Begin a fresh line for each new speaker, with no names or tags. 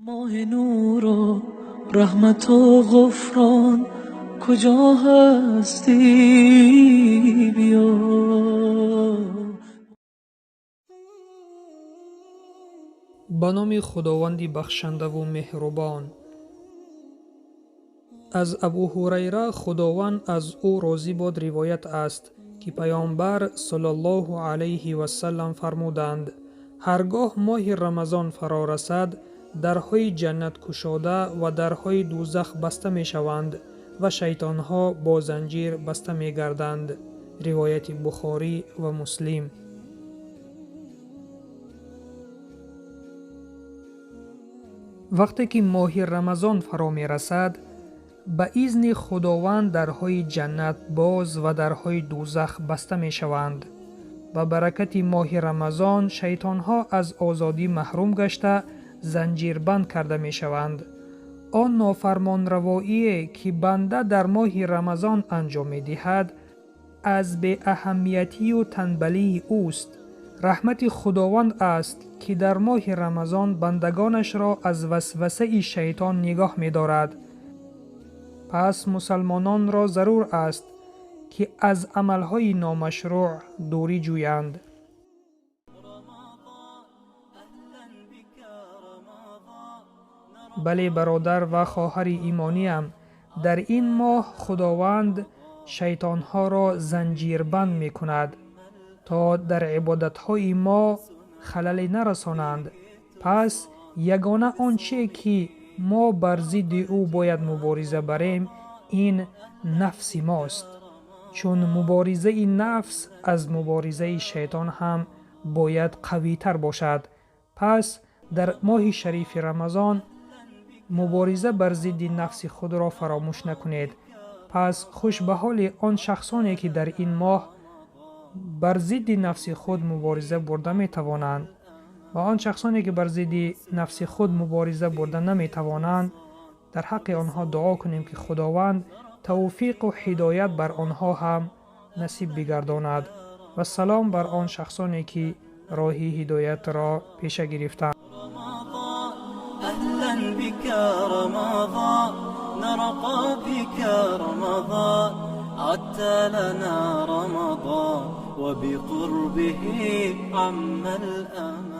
Моҳи нуру раҳмату ғуфрон, куҷо ҳастӣ биё.
Ба номи Худованди бахшандаву меҳрубон. Аз Абу Ҳурайра, Худованд аз ӯ розӣ бод, ривоят аст, ки Паёмбар саллаллоҳу алайҳи васаллам фармуданд: ҳар гоҳ моҳи Рамазон фаро расад, дарҳои ҷаннат кушода ва дарҳои дӯзах баста мешаванд ва шайтонҳо бо занҷир баста мегарданд. Ривояти Бухорӣ ва Муслим. Вақте ки моҳи Рамазон фаро мерасад, ба изни Худованд дарҳои ҷаннат боз ва дарҳои дӯзах баста мешаванд. Ба баракати моҳи Рамазон шайтонҳо аз озодӣ маҳрум гашта, занҷирбанд карда мешаванд. Он нофармонравоие, ки банда дар моҳи Рамазон анҷом медиҳад, аз беаҳамиятию танбалии ӯст. Раҳмати Худованд аст, ки дар моҳи Рамазон бандагонашро аз васвасаи шайтон нигоҳ медорад. Пас мусалмононро зарур аст, ки аз амалҳои номашрӯъ дурӣ ҷӯянд. Бале, бародар ва хоҳари имониям, дар ин моҳ Худованд шайтонҳоро занҷирбанд мекунад, то дар ибодатҳои мо халале нарасонанд. Пас ягона он чие, ки мо бар зидди ӯ бояд мубориза барем, ин нафси мост. Чун муборизаи нафс аз муборизаи шайтон ҳам бояд қавитар бошад. Пас дар моҳи шарифи Рамазон мубориза бар зидди нафси худро фаромӯш накунед. Пас хуш ба ҳоли он шахсоне, ки дар ин моҳ бар зидди нафси худ мубориза бурда метавонанд, ва он шахсоне, ки бар зидди нафси худ мубориза бурда наметавонанд, дар ҳаққи онҳо дуо кунем, ки Худованд тавфиқу ҳидоят бар онҳо ҳам насиб бигардонад ва салом бар он шахсоне, ки роҳи ҳидоятро пеша гирифтанд.
أهلا بك رمضان، نرقى بك رمضان، عدت لنا رمضان وبقربه عم الأمان.